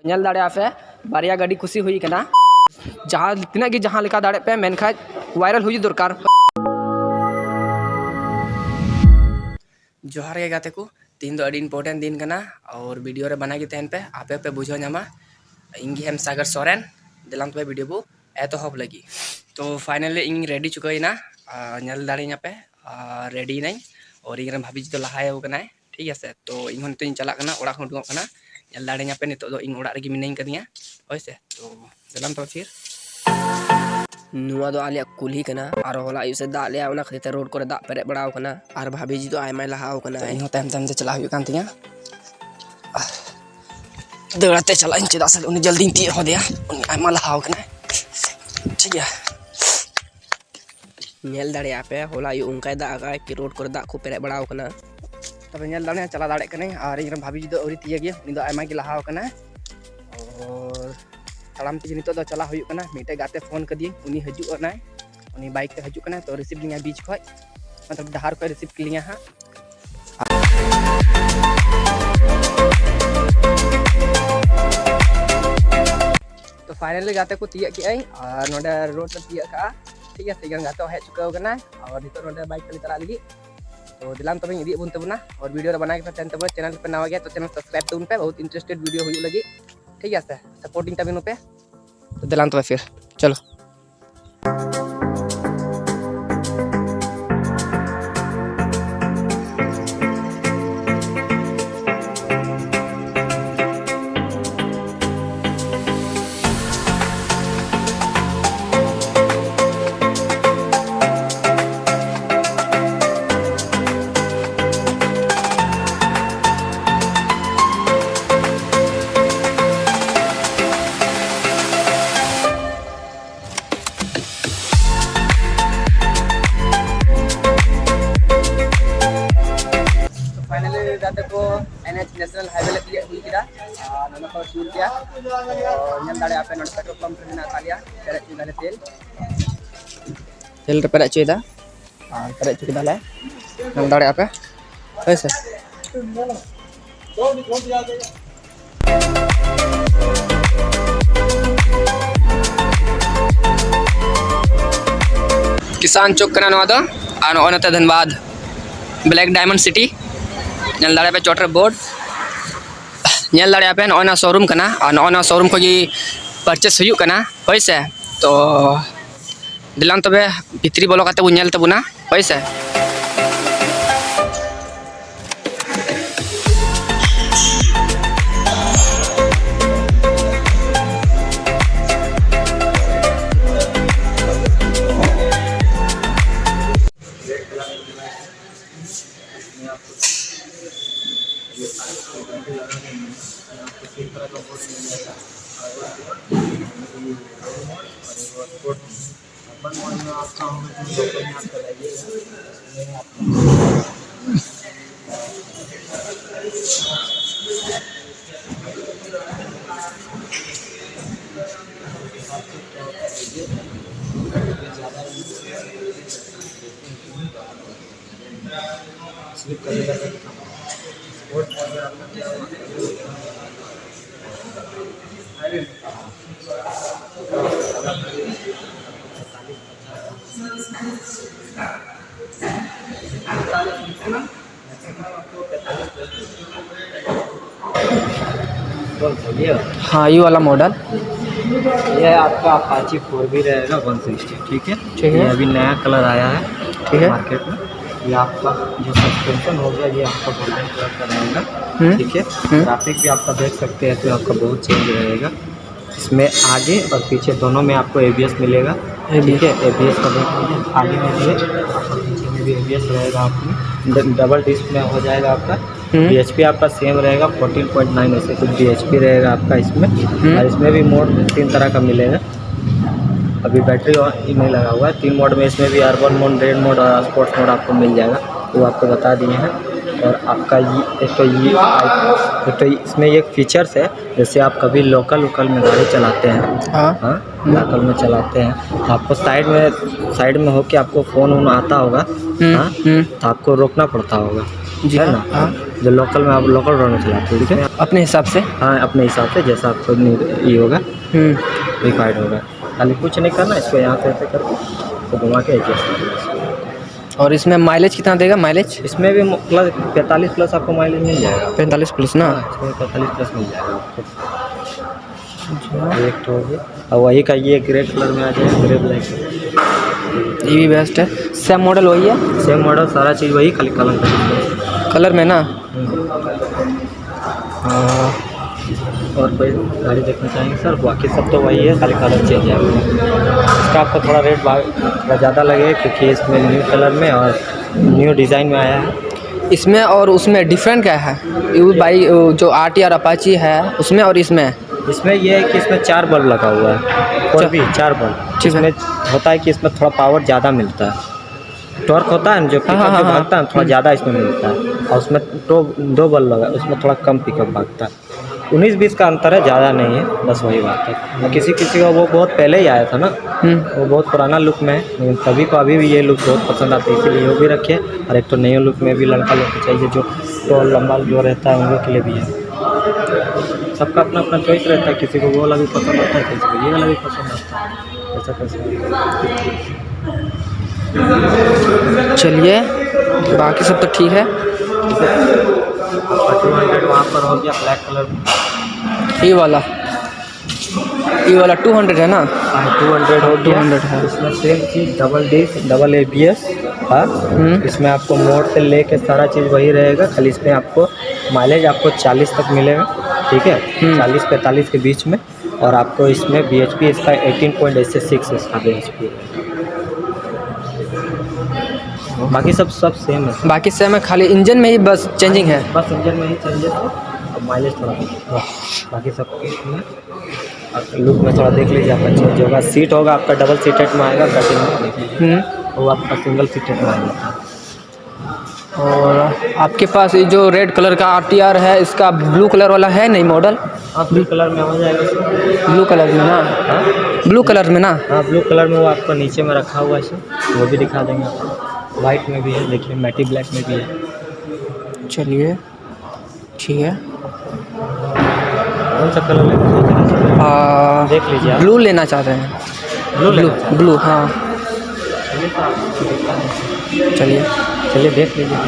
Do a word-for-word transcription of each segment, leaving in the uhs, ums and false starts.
ᱧᱮᱞ ᱫᱟᱲᱮᱭᱟᱜᱼᱟ ᱯᱮ, ᱵᱟᱨᱭᱟ ᱜᱟᱹᱰᱤ ᱠᱩᱥᱤ ᱦᱩᱭ ᱠᱟᱱᱟ᱾ ᱡᱟᱦᱟᱸ ᱛᱤᱱᱟᱹᱜ ᱜᱮ ᱡᱟᱦᱟᱸ ᱞᱮᱠᱟ ᱫᱟᱲᱮᱜ ᱯᱮ, ᱢᱮᱱᱠᱷᱟᱡ viral ᱦᱩᱭᱩᱜ ᱫᱚᱨᱠᱟᱨ᱾ ᱡᱚᱦᱟᱨ ᱜᱮ ᱜᱟᱛᱮ ᱠᱚ, ᱛᱤᱦᱤᱧ ᱫᱚ ᱟᱹᱰᱤ important ᱫᱤᱱ ᱠᱟᱱᱟ, ᱟᱨ video ᱨᱮ ᱵᱟᱱᱟ ᱜᱮ ᱛᱟᱦᱮᱱ ᱯᱮ, ᱟᱯᱮ ᱯᱮ ᱵᱩᱡᱷᱟᱹᱣ ᱧᱟᱢᱟ᱾ ᱤᱧ ᱜᱮ ᱦᱮᱢ ᱥᱟᱜᱚᱨ ᱥᱚᱨᱮᱱ, ᱫᱮᱞᱟᱝ ᱛᱚᱵᱮ video ᱵᱚ ᱮᱛᱚᱦᱚᱵ ᱞᱟᱹᱜᱤᱫ᱾ ᱛᱚ finally ᱤᱧ ready ᱪᱩᱠᱟᱹᱣᱮᱱᱟ, ᱟᱨ ᱧᱮᱞ ᱫᱟᱲᱮᱧᱟ ᱯᱮ, ᱟᱨ ready ᱮᱱᱟᱹᱧ᱾ ᱟᱨ ᱤᱧ ᱨᱮᱱ ᱵᱷᱟᱵᱤᱡᱤ ᱫᱚ ᱞᱟᱦᱟᱭᱟᱣ ᱠᱟᱱᱟᱭ, ᱴᱷᱤᱠ ᱟᱪᱷᱮ᱾ ᱛᱚ ᱤᱧ ᱦᱚᱸ ᱱᱤᱛᱚᱜ ᱤᱧ ᱪᱟᱞᱟᱜ ᱠᱟᱱᱟ, ᱚᱲᱟᱜ ᱠᱷᱚᱱ ᱩᱰᱩᱠᱚᱜ ᱠᱟᱱᱟ᱾ ᱧᱮᱞ ᱫᱟᱲᱮᱧᱟ ᱯᱮ, ᱱᱤᱛᱚᱜ ᱫᱚ ᱤᱧ ᱚᱲᱟᱜ ᱨᱮᱜᱮ ᱢᱤᱱᱟᱹᱧ ᱠᱟᱫᱤᱧᱟ, ᱦᱳᱭ ᱥᱮ᱾ ᱛᱚ ᱫᱮᱞᱟᱝ ᱛᱚᱵᱮ ᱯᱷᱤᱨ᱾ ᱱᱚᱣᱟ ᱫᱚ ᱟᱞᱮᱭᱟᱜ ᱠᱩᱞᱦᱤ ᱠᱟᱱᱟ, ᱟᱨ ᱦᱚᱞᱟ ᱟᱹᱭᱩᱵ ᱥᱮᱫ ᱫᱟᱜ ᱞᱮᱜᱼᱟ, ᱚᱱᱟ ᱠᱷᱟᱹᱛᱤᱨ ᱛᱮ road ᱠᱚᱨᱮ ᱫᱟᱜ ᱯᱮᱨᱮᱡ ᱵᱟᱲᱟᱣ ᱠᱟᱱᱟ᱾ ᱟᱨ ᱵᱷᱟᱵᱤᱡᱤ ᱫᱚ ᱟᱭᱢᱟᱭ ᱞᱟᱦᱟᱣ ᱠᱟᱱᱟ᱾ ᱛᱚ ᱤᱧ ᱦᱚᱸ ᱛᱟᱭᱚᱢ ᱛᱟᱭᱚᱢ ᱛᱮ ᱪᱟᱞᱟᱜ ᱦᱩᱭᱩᱜ ᱠᱟᱱ ᱛᱤᱧᱟ᱾ ᱫᱟᱹᱲ ᱟᱛᱮ ᱪᱟᱞᱟᱜ ᱤᱧ, ᱪᱮᱫᱟᱜ ᱥᱮ ᱩᱱᱤ ᱡᱚᱞᱫᱤᱧ ᱛᱤᱭᱳᱜ ᱦᱚᱫᱮᱭᱟ, ᱩᱱᱤ ᱟᱭᱢᱟ ᱞᱟᱦᱟᱣ ᱠᱟᱱᱟᱭ᱾ ᱴᱷᱤᱠ ᱜᱮᱭᱟ, ᱧᱮᱞ ᱫᱟᱲᱮᱭᱟᱜᱼᱟ ᱯᱮ, ᱦᱚᱞᱟ ᱟᱹᱭᱩᱵ ᱚᱱᱠᱟᱭ ᱫᱟᱜ ᱟᱠᱟᱫ ᱠᱤ road ᱠᱚᱨᱮ ᱫᱟᱜ ᱠᱚ ᱯᱮᱨᱮᱡ ᱵᱟᱲᱟᱣ ᱠᱟᱱᱟ᱾ ᱛᱚᱵᱮ ᱧᱮᱞ ᱫᱟᱲᱮᱭᱟᱜᱼᱟ, ᱪᱟᱞᱟᱣ ᱫᱟᱲᱮᱭᱟᱜ ᱠᱟᱹᱱᱟᱹᱧ᱾ ᱟᱨ ᱤᱧ ᱨᱮᱱ ᱵᱷᱟᱵᱤᱡᱤ ᱫᱚ ᱟᱹᱣᱨᱤ ᱛᱤᱭᱟᱹᱜᱮ, ᱩᱱᱤ ᱫᱚ ᱟᱭᱢᱟ ᱜᱮ ᱞᱟᱦᱟᱣ ᱠᱟᱱᱟᱭ᱾ ᱟᱨ ᱛᱟᱲᱟᱢ ᱛᱮᱜᱮ ᱱᱤᱛᱚᱜ ᱫᱚ ᱪᱟᱞᱟᱜ ᱦᱩᱭᱩᱜ ᱠᱟᱱᱟ᱾ ᱢᱤᱫᱴᱮᱡ ᱜᱟᱛᱮ ᱯᱷᱳᱱ ᱠᱟᱫᱤᱭᱟᱹᱧ, ᱩᱱᱤ ᱦᱤᱡᱩᱜ ᱠᱟᱱᱟᱭ, ᱩᱱᱤ bike ᱛᱮ ᱦᱤᱡᱩᱜ ᱠᱟᱱᱟᱭ᱾ ᱛᱚ receive ᱞᱤᱧᱟᱭ beach ᱠᱷᱚᱡ, ᱢᱚᱛᱞᱚᱵ ᱰᱟᱦᱟᱨ ᱠᱷᱚᱡ receive ᱞᱤᱧᱟ ᱦᱟᱸᱜ᱾ ᱛᱚ finally ᱜᱟᱛᱮ ᱠᱚ ᱛᱤᱭᱟᱹᱜ ᱠᱮᱜᱼᱟᱹᱧ, ᱟᱨ ᱱᱚᱰᱮ road ᱞᱮ ᱛᱤᱭᱟᱹᱜ ᱠᱟᱜᱼᱟ᱾ ᱴᱷᱤᱠ ᱜᱮᱭᱟ, ᱛᱤᱧ ᱜᱟᱛᱮ ᱦᱚᱸ ᱦᱮᱡ ᱪᱩᱠᱟᱹᱣ ᱠᱟᱱᱟᱭ, ᱟᱨ ᱱᱤᱛᱚᱜ ᱱᱚᱰᱮ bike ᱛᱮᱞᱮ ᱪᱟᱞᱟᱜ ᱞᱟᱹᱜᱤᱫ᱾ ᱛᱚ ᱫᱮᱞᱟᱝ ᱛᱚᱵᱮᱧ ᱤᱫᱤᱭᱮᱫ ᱵᱚᱱ ᱛᱟᱵᱚᱱᱟ, ᱟᱨ video ᱨᱮ ᱵᱟᱱᱟ ᱜᱮᱯᱮ ᱛᱟᱦᱮᱱ ᱛᱟᱵᱚᱱᱟ᱾ Channel ᱨᱮᱯᱮ ᱱᱟᱣᱟ ᱜᱮᱭᱟ ᱛᱚ channel subscribe ᱛᱟᱵᱚᱱ ᱯᱮ, ᱵᱚᱦᱩᱛ interested video ᱦᱩᱭᱩᱜ ᱞᱟᱹᱜᱤᱫ᱾ ᱴᱷᱤᱠ ᱜᱮᱭᱟ ᱥᱮ, supporting ᱛᱟᱵᱚᱱ ᱯᱮ᱾ ᱛᱚ ᱫᱮᱞᱟᱝ ᱛᱚᱵᱮ ᱯᱷᱤᱨ ᱪᱚᱞᱚ᱾ Finally ᱜᱟᱛᱮ ᱠᱚ, NH National Highway ᱞᱮ ᱛᱤᱭᱟᱹᱜ ᱦᱩᱭ ᱠᱮᱫᱟ᱾ ᱟᱨ ᱱᱚᱰᱮ ᱠᱷᱚᱱ ᱥᱩᱨ ᱜᱮᱭᱟ᱾ ᱛᱚ ᱧᱮᱞ ᱫᱟᱲᱮᱭᱟᱜᱼᱟ ᱯᱮ, ᱱᱚᱰᱮ petrol pump ᱨᱮ ᱢᱮᱱᱟᱜ ᱟᱠᱟᱫ ᱞᱮᱭᱟ᱾ ᱯᱮᱨᱮᱡ ᱦᱚᱪᱚᱭ ᱫᱟᱞᱮ ᱛᱮᱞ᱾ ᱛᱮᱞ ᱞᱮ ᱯᱮᱨᱮᱡ ᱦᱚᱪᱚᱭᱮᱫᱟ᱾ ᱟᱨ ᱯᱮᱨᱮᱡ ᱦᱚᱪᱚ ᱠᱮᱫᱟᱞᱮ, ᱧᱮᱞ ᱫᱟᱲᱮᱭᱟᱜᱼᱟ ᱯᱮ, ᱦᱳᱭ ᱥᱮ᱾ ᱛᱚ ᱯᱷᱟᱭᱱᱟᱞᱤ ᱜᱟᱛᱮ ᱠᱚ, ᱠᱤᱥᱟᱱ ᱪᱚᱠ ᱠᱟᱱᱟ ᱱᱚᱣᱟ ᱫᱚ᱾ ᱟᱨ ᱱᱚᱜᱼᱚᱭ ᱱᱚᱛᱮ ᱫᱷᱟᱱᱵᱟᱫᱽ Black Diamond City, ᱧᱮᱞ ᱫᱟᱲᱮᱭᱟᱜ ᱯᱮ ᱪᱚᱴ ᱨᱮ ᱵᱳᱨᱰ, ᱧᱮᱞ ᱫᱟᱲᱮᱭᱟᱜ ᱯᱮ ᱱᱚᱜᱼᱚᱭ ᱱᱚᱣᱟ ᱥᱳᱨᱩᱢ ᱠᱟᱱᱟ᱾ ᱟᱨ ᱱᱚᱜᱼᱚᱭ ᱱᱚᱣᱟ ᱥᱳᱨᱩᱢ ᱠᱷᱚᱱ ᱜᱮ ᱯᱟᱨᱪᱮᱥ ᱦᱩᱭᱩᱜ ᱠᱟᱱᱟ, ᱦᱳᱭ ᱥᱮ᱾ ᱛᱚ ᱫᱮᱞᱟᱝ ᱛᱚᱵᱮ ᱵᱷᱤᱛᱨᱤ ᱵᱚᱞᱚ ᱠᱟᱛᱮ ᱵᱚᱱ ᱧᱮᱞ ᱛᱟᱵᱚᱱᱟ, ᱦᱳᱭ ᱥᱮ᱾ हाँ, ये वाला मॉडल। ये आपका अपाची फोर बी रहेगा, वन सिक्सटी, ठीक है। ठीक है। ये अभी नया कलर आया है, ठीक है। मार्केट में। ये आपका जो सस्पेंशन होगा, ये आपका गोल्डन कलर का रहेगा, हम्म। ठीक है। हम्म। ट्रैफिक भी आपका देख सकते हैं, तो आपका बहुत चेंज रहेगा। इसमें आगे और पीछे दोनों में आपको एबीएस मिलेगा। ठीक है, एबीएस का देख लीजिए, आगे में भी है और पीछे में भी एबीएस रहेगा आपको। ड-, डबल डिस्क में हो जाएगा आपका। हम्म। बीएचपी आपका सेम रहेगा, फोर्टीन पॉइंट नाइन ऐसे कुछ बीएचपी रहेगा आपका इसमें। हम्म। और इसमें भी मोड तीन तरह का मिलेगा। अभी बैटरी और नहीं लगा हुआ है। तीन मोड में, इसमें भी अर्बन मोड, रेड मोड और स्पोर्ट्स मोड आपको मिल जाएगा, वो आपको बता दिए हैं। और आपका ये, एक तो ये, एक तो इसमें ये फीचर्स है, जैसे आप कभी लोकल वोकल में गाड़ी चलाते हैं, हाँ। हाँ, लोकल में चलाते हैं, तो आपको साइड में, साइड में होके आपको फ़ोन वोन आता होगा, हम्म, हाँ, हम्म। तो आपको रोकना पड़ता होगा, जी है हाँ, ना? हाँ। जो लोकल में आप लोकल रोड में चलाते हैं, ठीक है? अपने हिसाब से? हाँ, अपने हिसाब से, जैसा आपको नी-, ये होगा, हम्म। रिक्वायर्ड होगा। खाली कुछ नहीं करना, इसको यहाँ से ऐसे करके तो घुमा के एडजस्ट कर लेंगे। और इसमें माइलेज कितना देगा, माइलेज? इसमें भी प्लस, पैंतालीस प्लस आपको माइलेज मिल जाएगा। पैंतालीस प्लस ना? हाँ, इसमें पैंतालीस प्लस मिल जाएगा आपको। अच्छा। एक तो हो गया। और वही का ये ग्रे कलर में आ जाएगा, ग्रे ब्लैक। ये भी बेस्ट है। सेम मॉडल वही है? सेम मॉडल, सारा चीज़ वही, खाली कलर का। कलर में ना? हम्म। हाँ। और कोई गाड़ी देखना चाहेंगे सर? बाकी सब तो वही है, खाली कलर चेंज है। इसका आपको थोड़ा रेट थोड़ा ज़्यादा लगेगा, क्योंकि इसमें न्यू कलर में और न्यू डिज़ाइन में आया है। इसमें और उसमें डिफरेंट क्या है? यू बाई, जो आर टी आर अपाची है, उसमें और इसमें? इसमें ये है कि इसमें चार बल्ब लगा हुआ है, और अच्छा। भी चार बल्ब। ठीक है। इसमें होता है कि इसमें थोड़ा पावर ज़्यादा मिलता है, टॉर्क होता है ना, जो हाँ, पिकअप हाँ, जो हाँ, भागता है ना, थोड़ा हम्म। ज़्यादा इसमें मिलता है। और उसमें दो, दो बल्ब लगा है, उसमें थोड़ा कम पिकअप भागता है। उन्नीस बीस का अंतर है, ज़्यादा नहीं है, बस वही बात है। और किसी किसी का वो बहुत पहले ही आया था ना, हम्म। वो बहुत पुराना लुक में है, लेकिन सभी को अभी भी ये लुक बहुत पसंद आता है, इसीलिए वो भी रखे। और एक तो नए लुक में भी लड़का लोग को चाहिए, जो टॉल लंबा जो रहता है, उन लोग के लिए भी है। सबका अपना अपना चॉइस रहता है, किसी को वो वाला भी पसंद आता है, किसी को ये वाला भी पसंद आता है, ऐसा कैसे? चलिए, बाकी सब तो ठीक है। टू हंड्रेड वहाँ पर हो गया ब्लैक कलर में। ये वाला, ये वाला टू हंड्रेड है ना? हाँ, टू हंड्रेड हो गया। टू हंड्रेड है। इसमें सेम चीज़, double disc, double A B S. हाँ, हम्म। इसमें आपको मोड से लेके सारा चीज़ वही रहेगा, खाली इसमें आपको माइलेज आपको चालीस तक मिलेगा, ठीक है, हम्म। चालीस पैंतालीस के बीच में। और आपको इसमें बी एच पी इसका एटीन पॉइंट सिक्स इसका बी एच पी है। बाकी सब, सब सेम है। बाकी सेम है, खाली इंजन में ही बस चेंजिंग है। बस इंजन में ही चेंजेस है, और माइलेज थोड़ा कम है। बाकी सब सेम है। और लुक में थोड़ा देख लीजिए, आपका चेंज होगा। सीट होगा आपका डबल सीटेड में आएगा, कटिंग में देख लीजिए। हम्म। वो आपका सिंगल सीटेड में आएगा। और आपके पास ये जो रेड कलर का आर टी आर है, इसका ब्लू कलर वाला है नहीं मॉडल? हाँ, ब्लू कलर में हो जाएगा सर। ब्लू कलर में ना? हाँ? ब्लू कलर में ना? हाँ, ब्लू कलर में वो आपको नीचे में रखा हुआ है सर, वो भी दिखा देंगे आपको। वाइट में भी है, देखिए, मैटी ब्लैक में भी है। चलिए, ठीक है। कौन सा कलर लेना चाहते हैं सर? आ, देख लीजिए आप। ब्लू लेना चाहते हैं। ब्लू लेना ब्लू, चाहते हैं? ब्लू, हाँ। ᱪᱟᱞᱤᱭᱮ, ᱪᱟᱞᱤᱭᱮ, ᱫᱮᱠᱷ ᱞᱤᱡᱤᱭᱮ᱾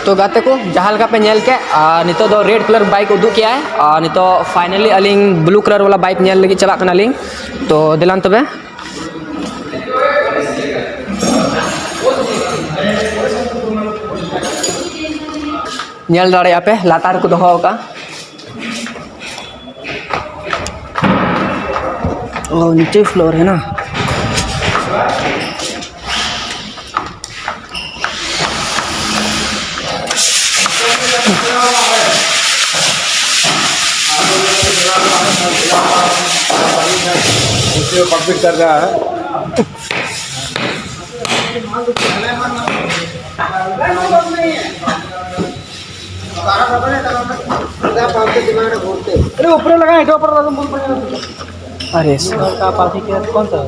ᱛᱚ ᱜᱟᱛᱮ ᱠᱚ, ᱡᱟᱦᱟᱸ ᱞᱮᱠᱟ ᱯᱮ ᱧᱮᱞ ᱠᱮᱫ, ᱟᱨ ᱱᱤᱛᱚᱜ ᱫᱚ ᱨᱮᱰ ᱠᱟᱞᱟᱨ ᱵᱟᱭᱤᱠ ᱩᱫᱩᱜ ᱠᱮᱜᱼᱟᱭ, ᱟᱨ ᱱᱤᱛᱚᱜ ᱯᱷᱟᱭᱱᱟᱞᱤ ᱟᱹᱞᱤᱧ ᱵᱞᱩ ᱠᱟᱞᱟᱨ ᱵᱟᱞᱟ ᱵᱟᱭᱤᱠ ᱧᱮᱞ ᱞᱟᱹᱜᱤᱫ ᱪᱟᱞᱟᱜ ᱠᱟᱱᱟᱞᱤᱧ᱾ ᱛᱚ ᱫᱮᱞᱟᱱ ᱛᱚᱵᱮ, ᱧᱮᱞ ᱫᱟᱲᱮᱭᱟᱜᱼᱟ ᱯᱮ, ᱞᱟᱛᱟᱨ ᱨᱮᱠᱚ ᱫᱚᱦᱚ ᱟᱠᱟᱫᱼᱟ᱾ ओ, नीचे फ्लोर है ना। कंप्लीट कर रहा है। अरे ऊपर लगा है, ऊपर लगा, बोल पड़ेगा। अरे सर। का पार्टी के कौन सा?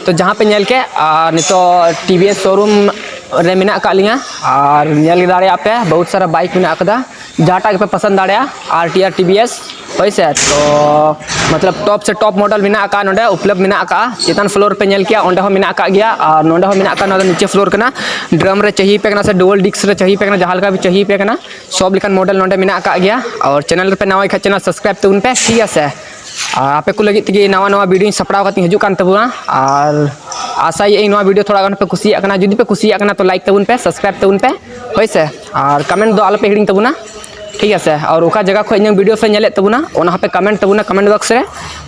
ᱛᱚ ᱡᱟᱦᱟᱸ ᱯᱮ ᱧᱮᱞ ᱠᱮᱫ, ᱟᱨ ᱱᱤᱛᱚᱜ ᱴᱤ ᱵᱷᱤ ᱮᱥ ᱥᱳᱨᱩᱢ ᱨᱮ ᱢᱮᱱᱟᱜ ᱟᱠᱟᱫ ᱞᱤᱧᱟ, ᱟᱨ ᱧᱮᱞ ᱫᱟᱲᱮᱭᱟᱜ ᱯᱮ ᱵᱚᱦᱩᱛ ᱥᱟᱨᱟ ᱵᱟᱭᱤᱠ ᱢᱮᱱᱟᱜ ᱟᱠᱟᱫᱟ, ᱡᱟᱦᱟᱸᱴᱟᱜ ᱜᱮᱯᱮ ᱯᱚᱥᱚᱸᱫ ᱫᱟᱲᱮᱭᱟᱜᱼᱟ, ᱟᱨ ᱴᱤ ᱟᱨ ᱴᱤ ᱵᱷᱤ ᱮᱥ, ᱦᱳᱭ ᱥᱮ᱾ ᱛᱚ ᱢᱚᱛᱞᱚᱵ ᱴᱚᱯ ᱥᱮ ᱴᱚᱯ ᱢᱚᱰᱮᱞ ᱢᱮᱱᱟᱜ ᱟᱠᱟᱫ, ᱱᱚᱰᱮ ᱩᱯᱞᱚᱵᱽᱫᱷ ᱢᱮᱱᱟᱜ ᱟᱠᱟᱫ, ᱪᱮᱛᱟᱱ ᱯᱷᱞᱳᱨ ᱯᱮ ᱧᱮᱞ ᱠᱮᱭᱟ, ᱚᱸᱰᱮ ᱦᱚᱸ ᱢᱮᱱᱟᱜ ᱟᱠᱟᱫ ᱜᱮᱭᱟ, ᱟᱨ ᱱᱚᱰᱮ ᱦᱚᱸ ᱢᱮᱱᱟᱜ ᱟᱠᱟᱫ, ᱱᱚᱣᱟ ᱫᱚ ᱱᱤᱪᱮ ᱯᱷᱞᱳᱨ ᱠᱟᱱᱟ᱾ ᱰᱨᱟᱢ ᱨᱮ ᱪᱟᱹᱦᱤ ᱯᱮ ᱠᱟᱱᱟ ᱥᱮ ᱰᱩᱣᱟᱞ ᱰᱤᱥᱠ ᱨᱮ ᱪᱟᱹᱦᱤ ᱯᱮ ᱠᱟᱱᱟ, ᱡᱟᱦᱟᱸ ᱞᱮᱠᱟ ᱯᱮ ᱪᱟᱹᱦᱤ ᱯᱮ ᱠᱟᱱᱟ, ᱥᱚᱵ ᱞᱮᱠᱟᱱ ᱢᱚᱰᱮᱞ ᱱᱚᱰᱮ ᱢᱮᱱᱟᱜ ᱟᱠᱟᱫ ᱜᱮᱭᱟ᱾ ᱟᱨ ᱪᱮᱱᱮᱞ ᱨᱮᱯᱮ ᱱᱟᱣᱟ ᱠᱷᱟᱡ ᱪᱮᱱᱮᱞ ᱥᱟᱵᱥᱠᱨᱟᱭᱤᱵ ᱛᱟᱵᱚᱱ ᱯᱮ, ᱴᱷᱤᱠ ᱟᱪᱷᱮ᱾ ᱟᱨ ᱟᱯᱮ ᱠᱚ ᱞᱟᱹᱜᱤᱫ ᱛᱮᱜᱮ ᱱᱟᱣᱟ ᱱᱟᱣᱟ ᱵᱷᱤᱰᱤᱭᱳᱧ ᱥᱟᱯᱲᱟᱣ ᱠᱟᱛᱮᱧ ᱦᱤᱡᱩᱜ ᱠᱟᱱ ᱛᱟᱵᱚᱱᱟ᱾ ᱟᱨ ᱟᱥᱟᱭᱮᱫ ᱟᱹᱧ ᱱᱚᱣᱟ ᱵᱷᱤᱰᱤᱭᱳ ᱛᱷᱚᱲᱟ ᱜᱟᱱ ᱯᱮ ᱠᱩᱥᱤᱭᱟᱜ ᱠᱟᱱᱟ᱾ ᱡᱩᱫᱤ ᱯᱮ ᱠᱩᱥᱤᱭᱟᱜ ᱠᱟᱱᱟ ᱛᱚ ᱞᱟᱭᱤᱠ ᱛᱟᱵᱚᱱ ᱯᱮ, ᱥᱟᱵᱥᱠᱨᱟᱭᱤᱵ ᱛᱟᱵᱚᱱ ᱯᱮ, ᱦᱳᱭ ᱥᱮ᱾ ᱟᱨ ᱠᱚᱢᱮᱱᱴ ᱫᱚ ᱟᱞᱚ ᱯᱮ ᱦᱤᱲᱤᱧ ᱛᱟᱵᱚᱱᱟ, ᱴᱷᱤᱠ ᱟᱪᱷᱮ᱾ ᱟᱨ ᱚᱠᱟ ᱡᱟᱭᱜᱟ ᱠᱷᱚᱱ ᱤᱧᱟᱹᱜ ᱵᱷᱤᱰᱤᱭᱳ ᱯᱮ ᱧᱮᱞᱮᱫ ᱛᱟᱵᱚᱱᱟ ᱚᱱᱟ ᱦᱚᱸᱯᱮ ᱠᱚᱢᱮᱱᱴ ᱛᱟᱵᱚᱱᱟ ᱠᱚᱢᱮᱱᱴ ᱵᱚᱠᱥ ᱨᱮ᱾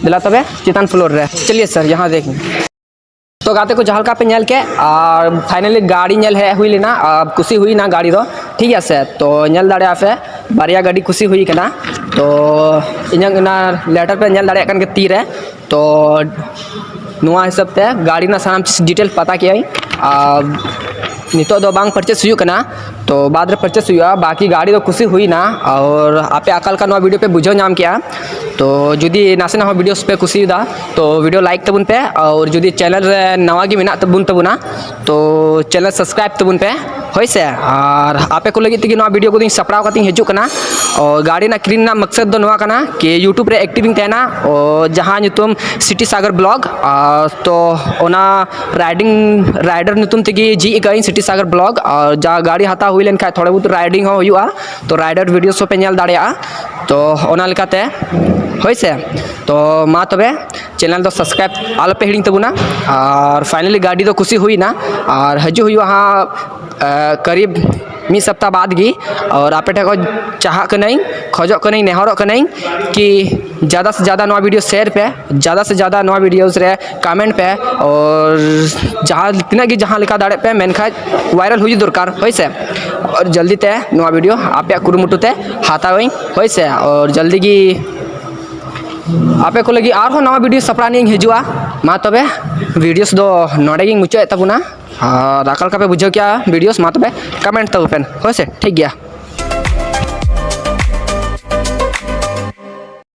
ᱫᱮᱞᱟ ᱛᱚᱵᱮ ᱪᱮᱛᱟᱱ ᱯᱷᱞᱳᱨ ᱨᱮ, ᱪᱚᱞᱤᱭᱮ ᱥᱟᱨ, ᱡᱟᱦᱟᱸ ᱫᱮᱠᱷ ᱛᱚ ᱜᱟᱛᱮ ᱠᱚ, ᱡᱟᱦᱟᱸ ᱞᱮᱠᱟ ᱯᱮ ᱧᱮᱞ ᱠᱮᱫ, ᱟᱨ finally ᱜᱟᱹᱰᱤ ᱧᱮᱞ ᱦᱮᱡ ᱦᱩᱭ ᱞᱮᱱᱟ, ᱟᱨ ᱠᱩᱥᱤ ᱦᱩᱭᱱᱟ ᱜᱟᱹᱰᱤ ᱫᱚ, ᱴᱷᱤᱠ ᱜᱮᱭᱟ ᱥᱮ? ᱛᱚ ᱧᱮᱞ ᱫᱟᱲᱮᱭᱟᱜᱼᱟ ᱯᱮ, ᱵᱟᱨᱭᱟ ᱜᱟᱹᱰᱤ ᱠᱩᱥᱤ ᱦᱩᱭ ᱠᱟᱱᱟ᱾ ᱛᱚ ᱤᱧᱟᱹᱜ ᱚᱱᱟ letter ᱯᱮ ᱧᱮᱞ ᱫᱟᱲᱮᱭᱟᱜ ᱠᱟᱱ ᱜᱮ ᱛᱤᱨᱮ᱾ ᱛᱚ ᱱᱚᱣᱟ ᱦᱤᱥᱟᱹᱵ ᱛᱮ ᱜᱟᱹᱰᱤ ᱨᱮᱱᱟᱜ ᱥᱟᱱᱟᱢ ᱪᱤᱡᱽ detail ᱯᱟᱛᱟ ᱠᱮᱜᱼᱟᱹᱧ᱾ ᱟᱨ ᱱᱤᱛᱚᱜ ᱫᱚ ᱵᱟᱝ purchase ᱦᱩᱭᱩᱜ ᱠᱟᱱᱟ, ᱛᱚ ᱵᱟᱫᱽ ᱨᱮ purchase ᱦᱩᱭᱩᱜᱼᱟ᱾ ᱵᱟᱠᱤ ᱜᱟᱹᱰᱤ ᱫᱚ ᱠᱩᱥᱤ ᱦᱩᱭᱱᱟ᱾ ᱟᱨ ᱟᱯᱮ ᱚᱠᱟ ᱞᱮᱠᱟ ᱱᱚᱣᱟ video ᱯᱮ ᱵᱩᱡᱷᱟᱹᱣ ᱧᱟᱢ ᱠᱮᱜᱼᱟ, ᱛᱚ ᱡᱩᱫᱤ ᱱᱟᱥᱮᱱᱟᱜ ᱦᱚᱸ videos ᱯᱮ ᱠᱩᱥᱤᱭᱟᱫᱟ, ᱛᱚ video like ᱛᱟᱵᱚᱱ ᱯᱮ᱾ ᱟᱨ ᱡᱩᱫᱤ channel ᱨᱮ ᱱᱟᱣᱟ ᱜᱮ ᱢᱮᱱᱟᱜ ᱛᱟᱵᱚᱱ ᱛᱟᱵᱚᱱᱟ, ᱛᱚ channel subscribe ᱛᱟᱵᱚᱱ ᱯᱮ, ᱦᱳᱭ ᱥᱮ᱾ ᱟᱨ ᱟᱯᱮ ᱠᱚ ᱞᱟᱹᱜᱤᱫ ᱛᱮᱜᱮ ᱱᱚᱣᱟ video ᱠᱚᱫᱚᱧ ᱥᱟᱯᱲᱟᱣ ᱠᱟᱛᱮᱧ ᱦᱤᱡᱩᱜ ᱠᱟᱱᱟ᱾ ᱚ, ᱜᱟᱹᱰᱤ ᱨᱮᱱᱟᱜ ᱠᱤᱨᱤᱧ ᱨᱮᱱᱟᱜ ᱢᱚᱠᱥᱚᱫ ᱫᱚ ᱱᱚᱣᱟ ᱠᱟᱱᱟ ᱠᱤ YouTube ᱨᱮ active ᱤᱧ ᱛᱟᱦᱮᱱᱟ, ᱚ, ᱡᱟᱦᱟᱸ ᱧᱩᱛᱩᱢ City Sagar Vlog, ᱟᱨ ᱛᱚ ᱚᱱᱟ riding rider ᱧᱩᱛᱩᱢ ᱛᱮᱜᱮ ᱡᱷᱤᱡ ᱟᱠᱟᱫ ᱟᱹᱧ City Sagar Vlog᱾ ᱟᱨ ᱡᱟ ᱜᱟᱹᱰᱤ ᱦᱟᱛᱟᱣ ᱦᱩᱭ ᱞᱮᱱᱠᱷᱟᱱ ᱛᱷᱚᱲᱟ ᱵᱚᱦᱩᱛ riding ᱦᱚᱸ ᱦᱩᱭᱩᱜᱼᱟ, ᱛᱚ rider videos ᱦᱚᱸᱯᱮ ᱧᱮᱞ ᱫᱟᱲᱮᱭᱟᱜᱼᱟ᱾ ᱛᱚ ᱚᱱᱟ ᱞᱮᱠᱟᱛᱮ, ᱦᱳᱭ ᱥᱮ, ᱛᱚ ᱢᱟ ᱛᱚᱵᱮ channel ᱫᱚ subscribe ᱟᱞᱚᱯᱮ ᱦᱤᱲᱤᱧ ᱛᱟᱵᱚᱱᱟ᱾ ᱟᱨ finally ᱜᱟᱹᱰᱤ ᱫᱚ ᱠᱩᱥᱤ ᱦᱩᱭᱱᱟ, ᱟᱨ ᱦᱤᱡᱩᱜ ᱦᱩᱭᱩᱜᱼᱟ ᱦᱟᱸᱜ, ᱟ, ᱠᱟᱨᱤᱵ ᱢᱤᱫ ᱥᱚᱯᱛᱟ ᱵᱟᱫᱽ ᱜᱮ᱾ ᱟᱨ ᱟᱯᱮ ᱴᱷᱮᱱ ᱠᱷᱚᱱ ᱪᱟᱦᱟᱜ ᱠᱟᱹᱱᱟᱹᱧ, ᱠᱷᱚᱡᱚᱜ ᱠᱟᱹᱱᱟᱹᱧ, ᱱᱮᱦᱚᱨᱚᱜ ᱠᱟᱹᱱᱟᱹᱧ ᱠᱤ ᱡᱟᱫᱟ ᱥᱮ ᱡᱟᱫᱟ ᱱᱚᱣᱟ video share ᱯᱮ, ᱡᱟᱫᱟ ᱥᱮ ᱡᱟᱫᱟ ᱱᱚᱣᱟ videos ᱨᱮ comment ᱯᱮ, ᱟᱨ ᱡᱟᱦᱟᱸ ᱛᱤᱱᱟᱹᱜ ᱜᱮ ᱡᱟᱦᱟᱸ ᱞᱮᱠᱟ ᱫᱟᱲᱮᱜ ᱯᱮ, ᱢᱮᱱᱠᱷᱟᱱ viral ᱦᱩᱭ ᱫᱚᱨᱠᱟᱨ, ᱦᱳᱭ ᱥᱮ᱾ ᱟᱨ ᱡᱚᱞᱫᱤ ᱛᱮ ᱱᱚᱣᱟ video ᱟᱯᱮᱭᱟᱜ ᱠᱩᱨᱩᱢᱩᱴᱩ ᱛᱮ ᱦᱟᱛᱟᱣᱟᱹᱧ, ᱦᱳᱭ ᱥᱮ᱾ ᱟᱨ ᱡᱚᱞᱫᱤ ᱜᱮ ᱟᱯᱮ ᱠᱚ ᱞᱟᱹᱜᱤᱫ ᱟᱨᱦᱚᱸ ᱱᱟᱣᱟ video ᱥᱟᱯᱲᱟᱣ ᱱᱤᱭᱮᱧ ᱦᱤᱡᱩᱜᱼᱟ᱾ ᱢᱟ ᱛᱚᱵᱮ, videos ᱫᱚ ᱱᱚᱰᱮ ᱜᱤᱧ ᱢᱩᱪᱟᱹᱫ ᱮᱫ ᱛᱟᱵᱚᱱᱟ᱾ ᱟᱨ ᱚᱠᱟ ᱞᱮᱠᱟ ᱯᱮ ᱵᱩᱡᱷᱟᱹᱣ ᱠᱮᱜᱼᱟ videos, ᱢᱟ ᱛᱚᱵᱮ comment ᱛᱟᱵᱚᱱ ᱯᱮ, ᱦᱳᱭ ᱥᱮ, ᱴᱷᱤᱠ ᱜᱮᱭᱟ᱾